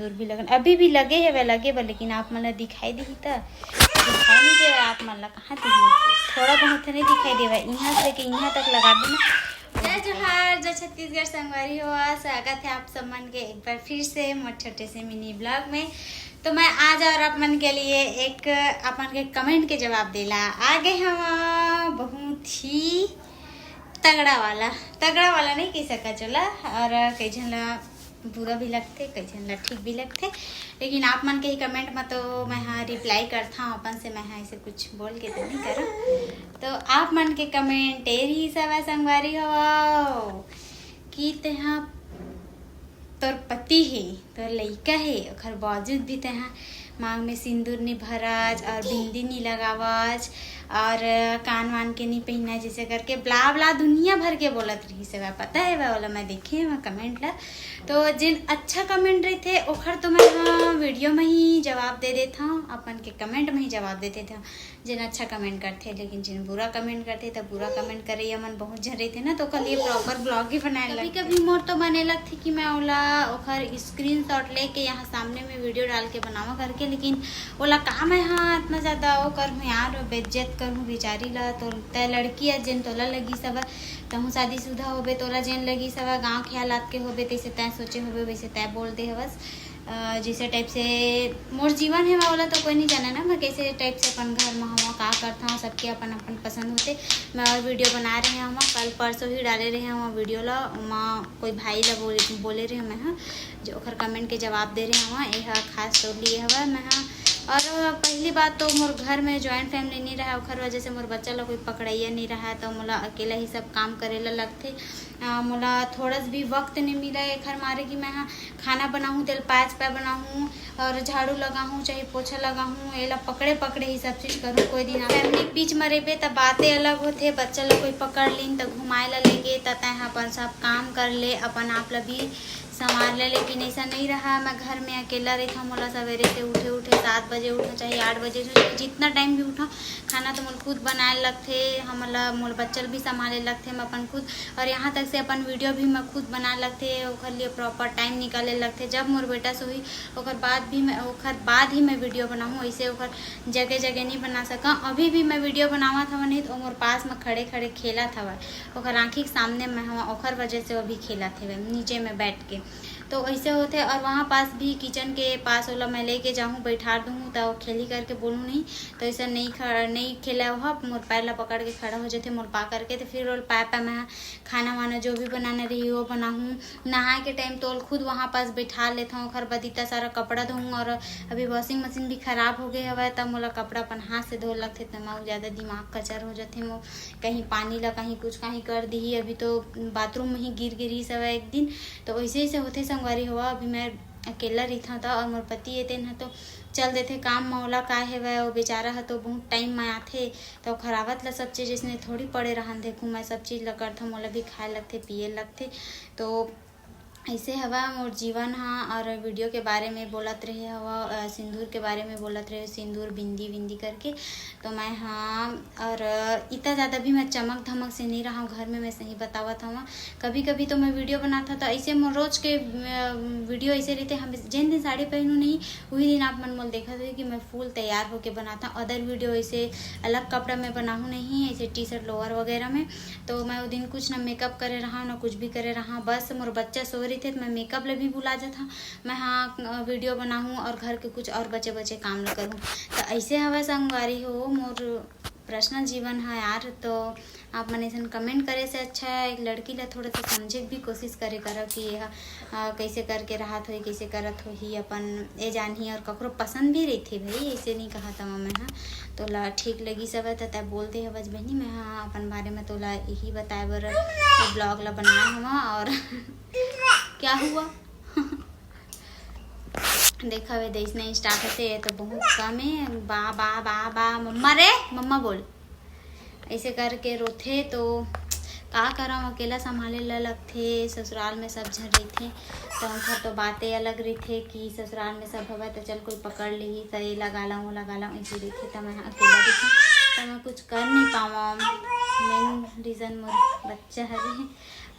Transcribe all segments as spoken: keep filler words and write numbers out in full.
दूर भी लगन, अभी भी लगे हवय, लगे बर, लेकिन आप मन ला दिखाई दिही त दिखाई नहीं देवय। आप मन ला कहाँ दिही, थोड़ा बहुत नहीं दिखाई देवय। इहाँ से लेके इहाँ तक लगा देना। जय जोहार, जय छत्तीसगढ़ संगवारी हो, स्वागत है आप सब मन के एक बार फिर से मोर छोटे से मिनी ब्लॉग में। तो मैं आज और आप मन के लिए एक, आप मन के कमेंट के जवाब देला आ गे हवं। बहुत ही तगड़ा वाला, तगड़ा वाला नहीं कह सका चला, और कई झन ला बुरा भी लगथे, कई झन ला ठीक भी लगथे, लेकिन आप मन के ही कमेंट में तो मैं हा रिप्लाई करता हूँ अपन से, मैं हा ऐसे कुछ बोल के तो नहीं करा। तो आप मन के कमेंट ए रहिस हवय संगवारी हो कि तेहा तोर पति हे, तोर लइका हे, ओखर बावजूद भी तेहा मांग में सिंदूर नी भरच और बिंदी नी लगावच और कान वान के नी पहिना, जैसे करके ब्ला ब्ला दुनिया भर के बोलत रहिस हवय। पता हे वह वाला, मैं देखे हवं कमेंट ला। तो जेन अच्छा कमेंट रहिथे ओखर तो मैं हा वीडियो में ही जवाब दे देत हवं, अपन के कमेंट में ही जवाब दे देत हवं। जेन अच्छा कमेंट करथे, लेकिन जेन बुरा कमेंट करथे, त बुरा कमेंट करइया मन बहुत झन रहिथे ना, तो ओकर लिए प्रॉपर ब्लॉग ही बनाए लगथे। कभी मोर तो बने लगथे कि मैं ओला ओखर स्क्रीनशॉट लेके यहाँ सामने में वीडियो डाल के बनावा करके, लेकिन ओला का मैं हा इतना ज्यादा वो करहूँ यार, बेइज्जत करहूँ बेचारी ला। तो तय लड़की है, जेन तोला लगिस हवय, तहूँ शादीशुदा होबे, तोला जेन लगिस हवय, गाँव के हालात के होबे, तैसे तय सोचे होबे, वैसे तय बोल दे हवस। अ, जैसे टाइप से मोर जीवन हे, मैं ओला तो कोई नहीं जाने ना, मैं कैसे टाइप से अपन घर में हवं, का करता हूँ, सबके अपन अपन पसंद होथे। मैं और वीडियो बना रहे हवं, कल परसों ही डाले रहे हवं वीडियो ला, ओमा कोई भाई ला बोले, बोले रहे मैं हा, जो ओखर कमेंट के जवाब दे रहे हवं, ये हा खास तौर लिए हवय मैं हा। और पहली बात तो मोर घर में जॉइंट फैमिली नहीं रहा, ओखर वजह से मोर बच्चा ला कोई पकड़ैया नहीं रहा, तो मोला अकेला ही सब काम करे ला लगथे। अ, मोला थोड़ा सा भी वक्त नहीं मिला एखर मारे कि मैं हा खाना बनाहूँ, तेल पाँच पै बनाहूँ और झाड़ू लगाहूँ, चाहे पोछा लगाहूँ, एला पकड़े पकड़े ही सब चीज करूँ। कोई दिन फैमिली के बीच में रहिबे, त बातें अलग होथे। बच्चा ला कोई पकड़ लीन, त घुमाए ला लेगे, त तैं हा अपन सब काम कर ले, अपन आप ला भी संभाल ले। लेकिन ऐसा नहीं रहा, मैं घर में अकेला रहिथौं, मोला सवेरे से उठे उठे सात बजे उठौं, चाहे आठ बजे उठौं, जितना टाइम भी उठौं, खाना तो मोला खुद बनाए लगथे, हमला मोर बच्चा ला भी संभाले लगथे मैं अपन खुद, और यहाँ तक से अपन वीडियो भी मैं खुद बनाए लगथे, ओखर लिए प्रॉपर टाइम निकाले लगथे। जब मोर बेटा सोही, ओकर बाद भी मैं, ओकर बाद ही मैं वीडियो बनाहूँ। ऐसे ओकर जगह जगह नहीं बना सकौं। अभी भी मैं वीडियो बनावत हवं नहीं, तो मोर पास में खड़े खड़े खेलत हवय, ओकर आँखी के सामने मैं हवं, ओकर वजह से वो भी खेलत हवय नीचे में बैठ के। तो ऐसे होथे। और वहाँ पास भी किचन के पास ओला मैं लेके जाहूँ, बैठा दूँ, तो खेली करके बोलूँ नहीं, तो ऐसा नहीं ख-, नहीं खेला। वह मोर पैर ला पकड़ के खड़ा हो जाथे, मोर पा करके, तो फिर ओला पाए पाए मैं खाना वाना जो भी बनाना रही वो बनाहूँ। नहाए के टाइम तो ओला खुद वहाँ पास बैठा लेथौं, ओखर बाद इतना सारा कपड़ा धोऊँ, और अभी वॉशिंग मशीन भी खराब हो गए हवय, तब मोला कपड़ा अपन हाथ से धोए लगथे, त मैं ज़्यादा दिमाग कचर हो जाथे मोर, कहीं पानी ला कहीं कुछ कहीं कर दिही। अभी तो बाथरूम में ही गिर गिरी सब एक दिन, तो वैसे ऐसे होथे संगवारी हो। अभी मैं अकेला रहिथौं त, और मोर पति ए तेन ह तो चल देथे काम म, ओला का हेवय, वो बेचारा ह तो बहुत टाइम म आथे, त ओखर आवत ला सब चीज अइसने थोड़ी पड़े रहन देखूँ, मैं सब चीज ला करथौं, मोला भी खाए लगथे, पिए लगथे। तो ऐसे हवा मोर जीवन ह। और वीडियो के बारे में बोलत रहे हवा, अ, सिंदूर के बारे में बोलत रहे, सिंदूर बिंदी विंदी करके, तो मैं हाँ, और इतना ज़्यादा भी मैं चमक धमक से नहीं रहा हूँ घर में, मैं सही बतावत हूँ। कभी कभी तो मैं वीडियो बनाता था, ऐसे मोर रोज के, अ, वीडियो ऐसे रहते, हम जिन दिन साड़ी पहनू नहीं, वही दिन आप मन मोल देखा थे कि मैं फुल तैयार होके बनाता हूँ। अदर वीडियो ऐसे अलग कपड़ा में बनाऊँ नहीं, ऐसे टी शर्ट लोअर वगैरह में, तो मैं वो दिन कुछ ना मेकअप करे रहा, ना कुछ भी करे रहा, बस मोर बच्चा सो रही थे तो मैं मेकअप ले भी भुला जाता। मैं हाँ, अ, वीडियो बनाहूँ और घर के कुछ और बचे बचे काम ल करूँ। तो ऐसे हवा संगवारी हो मोर पर्सनल जीवन है यार। तो आप मन ऐसन कमेंट करे से अच्छा है एक लड़की ला थोड़ा सा समझे के भी कोशिश करे करा कि ये ह, अ, कैसे करके रहत होही, कैसे करत होही, अपन ए जानही। और ककरो पसंद भी रहिथे भाई, ऐसे नहीं कहा था मैं ह। तो ला ठीक लगी सब है तो तै बोलते हवस बहनी, मैं हाँ अपन बारे में तोला यही बताए बर ये ब्लॉग ला बनाए हवा। और क्या हुआ? देखा वे, जइसने स्टार्ट होथे, ये तो बहुत कम है। बा, बा, बा, बा, मम्मा रे, मम्मा बोल। ऐसे करके रोथे, तो का करम, अकेला संभाले ला लगथे। ससुराल में सब झन रहिथे, तो ओखर तो बातें अलग रहिथे कि ससुराल में सब हवय, तो चल कोई पकड़ लिही, तो ये लगा लाऊं, वो लगा लाऊं, ऐसे रहिथे। तो मैं अकेला रहिथे, तो मैं कुछ कर नहीं पावा। मेन रीजन मोर बच्चा हरे।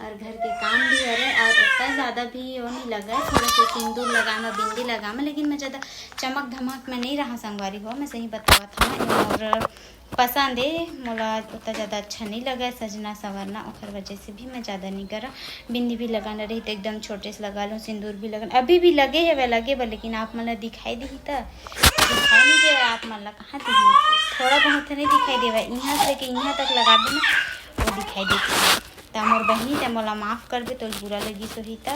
और घर के काम भी हरे और उतना ज़्यादा भी वो नहीं लगा है। थोड़ा सा सिंदूर लगा में, बिंदी लगा में, लेकिन मैं ज़्यादा चमक धमक में नहीं रहा संगवारी हो, मैं सही बतावत हूँ। और पसंद है मोला, उतना ज़्यादा अच्छा नहीं लगा है सजना संवरना, ओकर वजह से भी मैं ज़्यादा नहीं करा। बिंदी भी लगाना रही तो एकदम छोटे से लगा लूँ, सिंदूर भी लगा, अभी भी लगे है वह लगे बर, लेकिन आप मन ला दिखाई दी तो दिखाई नहीं दे आप मन ला, कहाँ दिही? थोड़ा बहुत नहीं दिखाई देवा, यहाँ से लेके यहाँ तक लगा देना, वो दिखाई देती। त मोर बहिनी, ते मोला माफ़ कर दे, तोला बुरा लगी सोही त।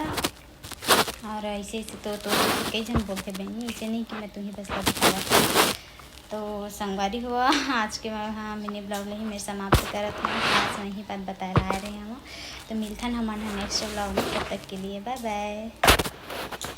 और ऐसे ऐसे तो, तो कई जन बोलते बहनी, ऐसे नहीं कि मैं तुम्हें बस दिखावा। तो संगवारी हुआ, आज के मैं हाँ मिनी ब्लॉग ले ही मैं समाप्त करत हूँ। आज मैं ही बात बताए ला रहे हूँ। तो मिलथन हमन ह नेक्स्ट ब्लॉग में, तब तक के लिए बाय बाय।